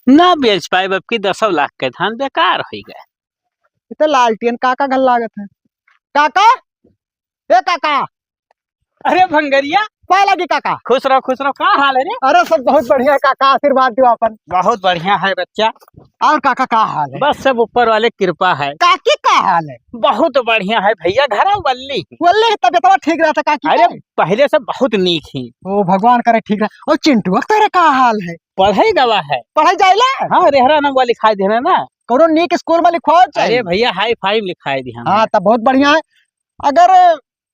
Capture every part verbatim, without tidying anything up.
ना बेच पाए, बबकी दसौ लाख के धान बेकार होइ गए। ये तो लालटेन काका घर लागत है। काका, ए काका। अरे भंगरिया। पाए लागी काका। खुश रहो, खुश रहो। का हाल है रे? अरे सब बहुत बढ़िया है काका, आशीर्वाद दियो अपन। बहुत बढ़िया है बच्चा। और काका का हाल है? बस सब ऊपर वाले कृपा है। काकी का हाल है? बहुत बढ़िया है भैया, घरा वल्ली। वल्ली है, तबियतवा ठीक रहता काकी अरे के? पहले से बहुत नीक ही। ओ भगवान करे ठीक रहे। और चिंटुआ तेरे का हाल है? पढ़े गवा है। पढ़े जाइला? हाँ, रेहरा नंगवा लिखाई देना ना। कौनो नीक स्कूल में लिखवाओ चाहिए। अरे भैया, हाई फाइव लिखाई दी हम। हाँ, तब बहुत बढ़िया है। अगर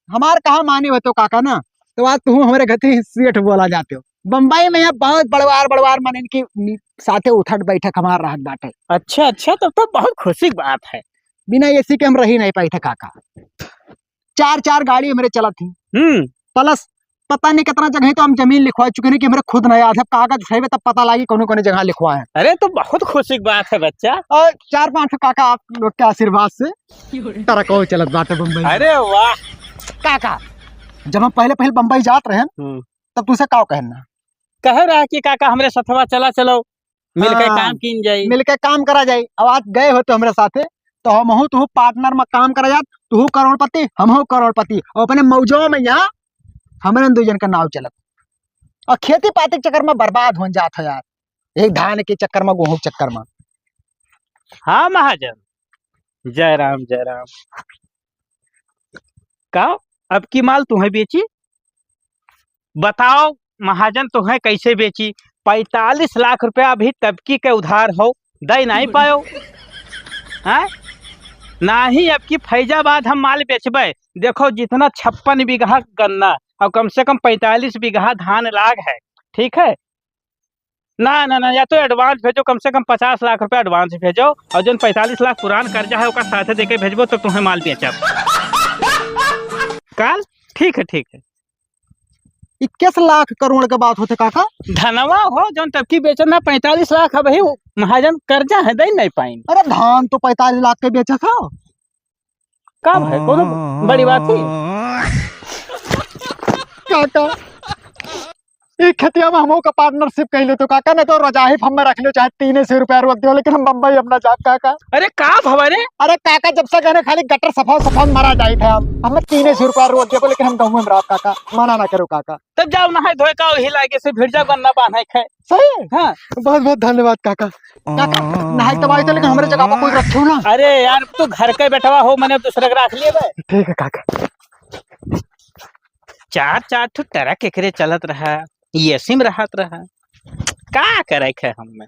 हमार कहा माने हो तो काका ना, तो आज तू हमारे घर से सेठ बोला जाते हो। बम्बई में यहाँ बहुत बड़वार बड़वार मन इनकी नि-, साथे उठक बैठक हमार रहत बाटे। अच्छा, अच्छा, तब तो बहुत खुशी की बात है। बिना एसी के हम रही नहीं पाई थे काका। चार चार गाड़ी हमरे चलत थी। हम्म। प्लस पता नहीं कितना जगह तो हम जमीन लिखवा चुके हैं कि हमरे खुद नहीं आधा कागज उठाइबे तब पता लागी कौन कौन जगह लिखवा है। अरे तो बहुत खुशी की बात है बच्चा। और चार पांच ठो काका आप लोग के आशीर्वाद से ट्रको चलत बाटे बम्बई। अरे वाह। काका, जब हम पहले पहले बम्बई जात रहे हम्म। तब तुझसे का कहना? कहे रहा कि काका हमरे सथवा चला चलो, मिलके हाँ, काम कीन जाई। मिलके काम करा जाई। अब आज गए हो तो हमरे साथे, तो हमहू तुहू पार्टनर में काम करा जात, तुहू करोड़पति, हमहू करोड़पति। और अपने मौजो में यहाँ हमरे दू जन का नाव चलत। और खेती पाती के चक्कर में बर्बाद होन जात हो यार, एक धान के चक्कर में, गेहूं के चक्कर में। हाँ महाजन, जय राम, जय राम। का अब की माल तुम्हें बेची? बताओ महाजन, तुम्हें कैसे बेची? पैंतालीस लाख रुपया अभी तबकी के उधार हो, दे नहीं पायो। हाँ? नाही, अब की फैजाबाद हम माल बेचबे। देखो, जितना छप्पन बीघा गन्ना और कम से कम पैंतालीस बीघा धान लाग है, ठीक है? ना, ना, ना, या तो एडवांस भेजो, कम से कम पचास लाख रुपया एडवांस भेजो, और जौन पैंतालीस लाख पुरान कर्जा है, ओकर साथे देके भेजबो, तो तुम्हें माल बेचब। काल? ठीक है, ठीक है। इक्कीस लाख करोड़ के बात होते काका। धनवा हो, जौन तबकी बेचत ना, पैंतालीस लाख अब ही महाजन कर्जा है, दे नहीं पाइन। अरे, धान तो पैंतालीस लाख के बेचा था। का भाई, कोनो बड़ी बात ही? काका, ई खेतिया में हमहू का पार्टनरशिप कइले तो काका, नहीं तो रजाही फम में रख लियो, चाहे तीन सौ रुपया रोक दियो, लेकिन हम बम्बई अब ना जाब काका। अरे का भवा रे? अरे काका, जब से गए खाली गटर सफा सफा मरा जाई थे हम। हमें तीन सौ रुपया रोक दियो, लेकिन हम गाँव में रहब काका, मना ना करो काका। तब जाओ नहाए धोए का, वही लागे से भिड़ जाओ, गन्ना बान्हे खाए। सही है? हाँ। बहुत बहुत धन्यवाद काका। काका, नहाए तब आए थे, लेकिन हमरे जगह पर कोई रखे हो ना। अरे यार, तू घर के बेटवा हो, मैंने दूसरे के रख लिए बे। ठीक है काका। चार चार ठो ट्रक एकरे चलत रहा, एसी में रहत रहा, का करे खे हमें?